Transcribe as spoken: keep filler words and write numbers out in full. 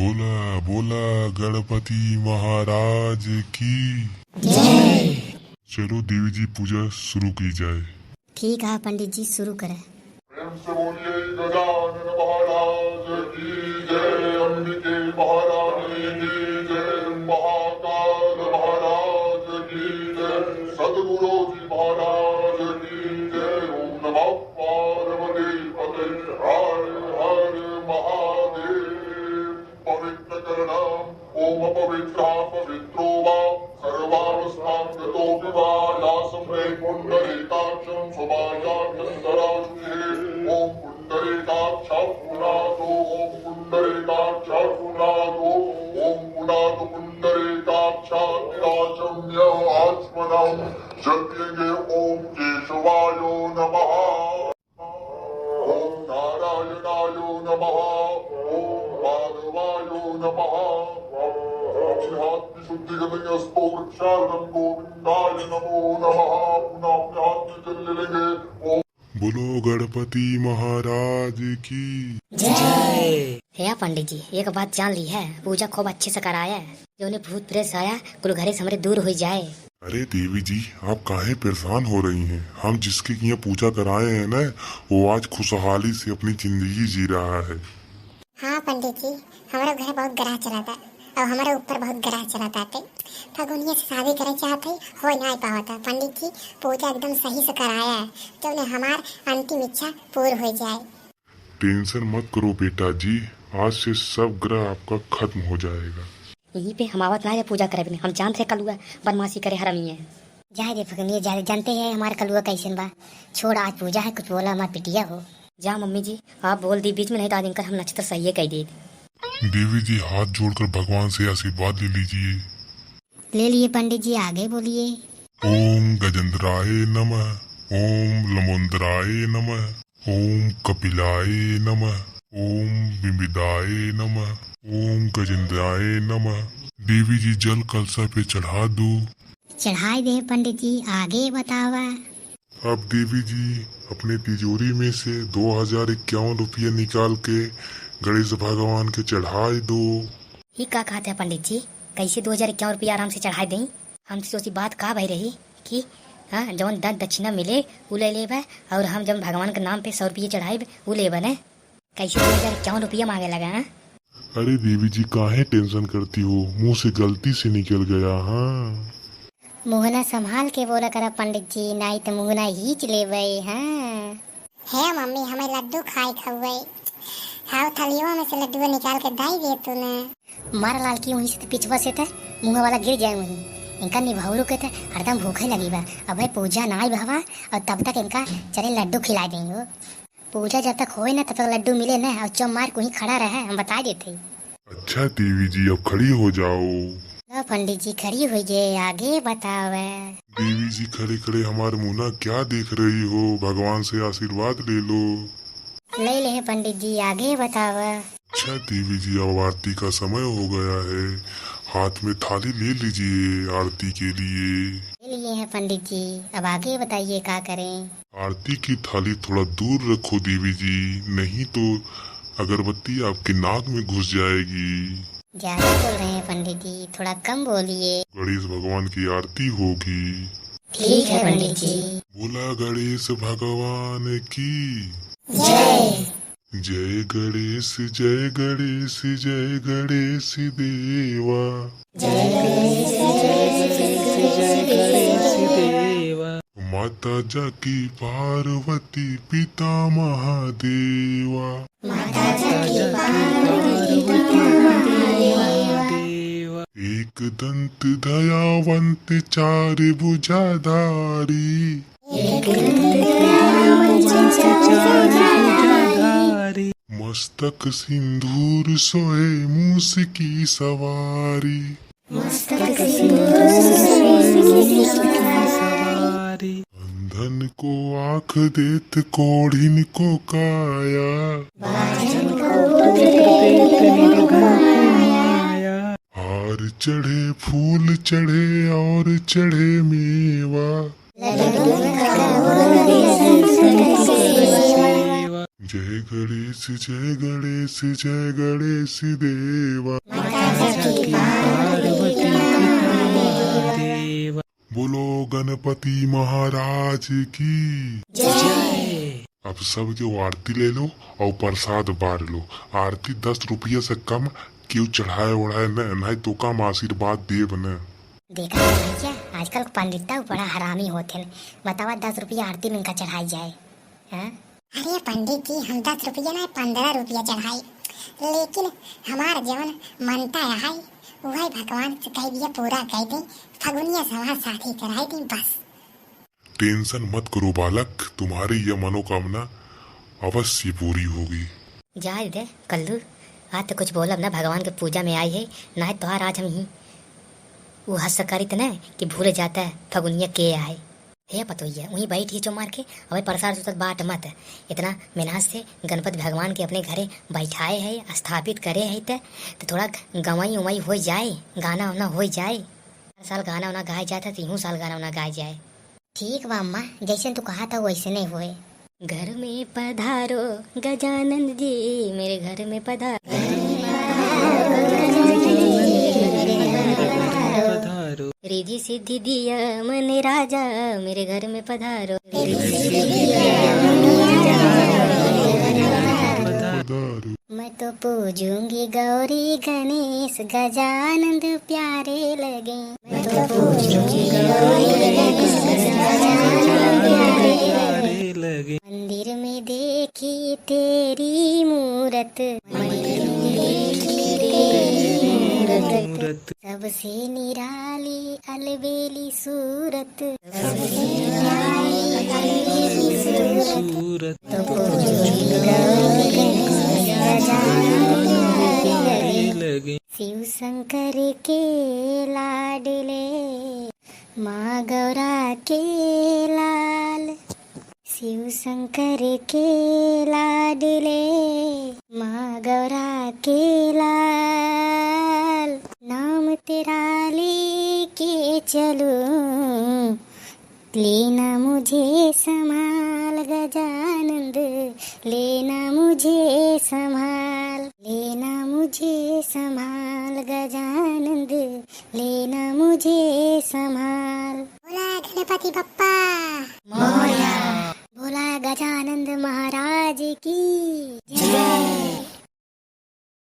बोला बोला गणपति महाराज की जय। चलो देवी जी, पूजा शुरू की जाए। ठीक है पंडित जी, शुरू करें। प्रेम से बोलिए गजानन महाराज की जय, अंबिके महारानी की जय, महाकाल महाराज की जय, सदगुरु जी महाराज की जय। ओम नमः पार्वती पते हर हर महादेव। पवित्र करणम ओम पवित्र पवित्रो वा सर्वावस्थांगतो विवा यासम्भे पुंडरीकाक्षं स्वभायाभ्यन्तराशुचे। ओम पुंडरीकाक्ष पुनातु ओम पुंडरीकाक्ष पुनातु ओम पुनातु पुंडरीकाक्षातिराशम्य आत्मनम जपियेंगे। ओम केशवायो नमः। ओम नारायणायो नमः। ओम माधवायो नमः। अपने हाथ की शुद्धि करेंगे, अस्तु वृक्षार्थम गोविंदाय नमो नमः। पुनः अपने हाथ में जल ले लेंगे। ओम बोलो गणपति महाराज की जय। हे पंडित जी, एक बात जान ली है, पूजा खूब अच्छे से कराया है। जौने भूत प्रेत आया, कुल घरे से हमरे दूर होइ जाए। अरे देवी जी, आप काहे परेशान हो रही हैं? हम जिसके यहाँ पूजा कराए हैं ना, वो आज खुशहाली से अपनी जिंदगी जी रहा है। हाँ पंडित जी, हमरो घर बहुत ग्रह चलता और हमरे ऊपर बहुत ग्रह चलता। ते फगुनिया से शादी करे चाहत है, हो ना पावता। पंडित जी, पूजा एकदम सही से कराया है, जौने हमार अंतिम इच्छा पूर्ण हो जाए। टेंशन मत करो बेटा जी, आज से सब ग्रह आपका खत्म हो जाएगा। यहीं पे हम आवत ना है पूजा करे बिना, हम जानत रहे कलुआ बदमाशी करे हरामी है। जाए दे फगनिया, जाए दे, जानते हैं हमार कलुआ कैसन बा। छोड़, आज पूजा है, कुछ बोला हमार पिटिया हो। जा मम्मी जी, आप बोल दी बीच में, नहीं तो आज इनकर हम नक्षत्र सही कह दे। देवी जी, हाथ जोड़कर भगवान से आशीर्वाद ले लीजिए। ले लिए पंडित जी, आगे बोलिए। ओम गजेंद्राय नमः, ओम लंबोदराय नमः, ओम कपिलाय नमः, ओम बिंबिदाय नमः, ओम गजेंद्राय नमः। देवी जी, जल कलशा पे चढ़ा दो। चढ़ाई दे पंडित जी, आगे बतावा। अब देवी जी, अपने तिजोरी में से दो हजार इक्यावन रुपया निकाल के गणेश भगवान के चढ़ाई दो। ई का कहत है पंडित जी, कैसे दो हजार इक्यावन रुपया आराम से चढ़ाई देई? हम तो सोची बात का भई रही कि हाँ, जौन दान दक्षिणा मिले उ ले लेबे, और हम जौन भगवान के नाम पे सौ रुपये चढ़ाइब उ लेबे ने। कैसे दो हजार इक्यावन रुपया मांगे लगा, हाँ? अरे देवी जी, काहे टेंशन करती हो, मुंह से गलती से निकल गया। हाँ, मुहना संभाल के बोला करा पंडित जी, नाई तो मुहना हीच लेबे। हाँ। हे मम्मी, हमें लड्डू खाए खउए। हाउ, थलियो में से लड्डुआ निकाल के दाई दे तू ने। मार लालकी, वहीं से तो पिछवा से तो मुँह वाला गिर जाए वहीं। इनका निभौरू के तो हरदम भूखे लगी बा। अबे पूजा ना आई बहवा, और तब तक इनका चले लड्डू खिला देंगे हो। पूजा जब तक होए ना, तब तक लड्डू मिले ना, और चुप मार के वहीं खड़ा रहे, हम बता देते। अच्छा देवी जी, अब खड़ी हो जाओ। लो पंडित जी, खड़ी हो गए, आगे बतावे। देवी जी, खड़े खड़े हमार मुहना क्या देख रही हो, भगवान से आशीर्वाद ले लो। ले ले पंडित जी, आगे बतावे। अच्छा देवी जी, अब आरती का समय हो गया है, हाथ में थाली ले लीजिए आरती के लिए। ले लिए हैं पंडित जी, अब आगे बताइए का करें। आरती की थाली थोड़ा दूर रखो देवी जी, नहीं तो अगरबत्ती आपके नाक में घुस जाएगी। ज्यादा बोल रहे हैं पंडित जी, थोड़ा कम बोलिए। गणेश भगवान की आरती होगी। ठीक है पंडित जी। बोला गणेश भगवान की जय। जय गणेश, जय गणेश, जय गणेश देवा। जय गणेश, जय गणेश, जय गणेश देवा। माता जाकी पार्वती, पिता महादेवा। माता जाकी पार्वती, पिता महादेवा। एक दंत दयावंत, चार भुजाधारी। मस्तक सिंदूर सोहे, मूस की सवारी। अंधन को आँख देत, कोढ़िन को काया। हार चढ़े, फूल चढ़े और चढ़े मेवा। जय गणेश, जय गणेश, जय गणेश देवा। माता शक्ति पार्वती महादेवा। बोलो गणपति महाराज की जय। अब सब जो आरती ले लो और प्रसाद बांट लो। आरती दस रुपया से कम केहू चढ़ाए ओढ़ाए न, नहीं तो कम आशीर्वाद देब न। देखा तो भैया, आजकल पंडित तो बड़ा हरामी होत हैं। बतावा, दस रुपया आरती में का चढ़ाई जाए, हाँ? अरे पंडित जी, हम दस रुपया ना, पन्द्रह रुपया चढ़ाई, लेकिन हमार जवन मनता है, वही भगवान से कह दिया पूरा कर दे, फगुनिया से हमार शादी कराई दे बस। Tension मत करो बालक, तुम्हारी यह मनोकामना अवश्य पूरी होगी। जाए दे कल्लू, आज तो कुछ बोलब ना, भगवान के पूजा में आई है, ना तोहार आज हम ही उ हंस करित न कि भूल जाता है फगुनिया के आए। हे पतोहिया, वहीं बैठ ही चो मार के, अबे प्रसाद सुतत बाट मत। इतना मेहनत से गणपति भगवान के अपने घरे बैठाए है, स्थापित करे है, त, त थोड़ा गवाई उवाई हो जाए, गाना उना हो जाए। हर साल गाना उना गाए जात है, त इहू साल गाना उना गाए जाए। ठीक बा अम्मा, जैसन तू कहा था वैसने होए। घर में पधारो गजानन जी, मेरे घर में पधारो। रिद्धि सिद्धि दिया मन राजा, मेरे घर में पधारो। मैं तो पूजूंगी गौरी गणेश, गजानंद प्यारे लगे। मैं तो पूजूंगी गौरी गणेश, गजानंद प्यारे लगे। मंदिर में देखी तेरी मूरत, मंदिर में देखी तेरी मूरत, सबसे निराली अलबेली सूरत। सूरत। तो पूजो गौरी गणेश गजानन प्यारे लगे। शिव शंकर के लाडले, माँ गौरा के लाल। शिव शंकर के लाडले, माँ गौरा के लाल। नाम तेरा लेके चलूं, लेना मुझे संभाल गजानंद, लेना मुझे संभाल, लेना मुझे संभाल गजानंद, लेना मुझे संभाल।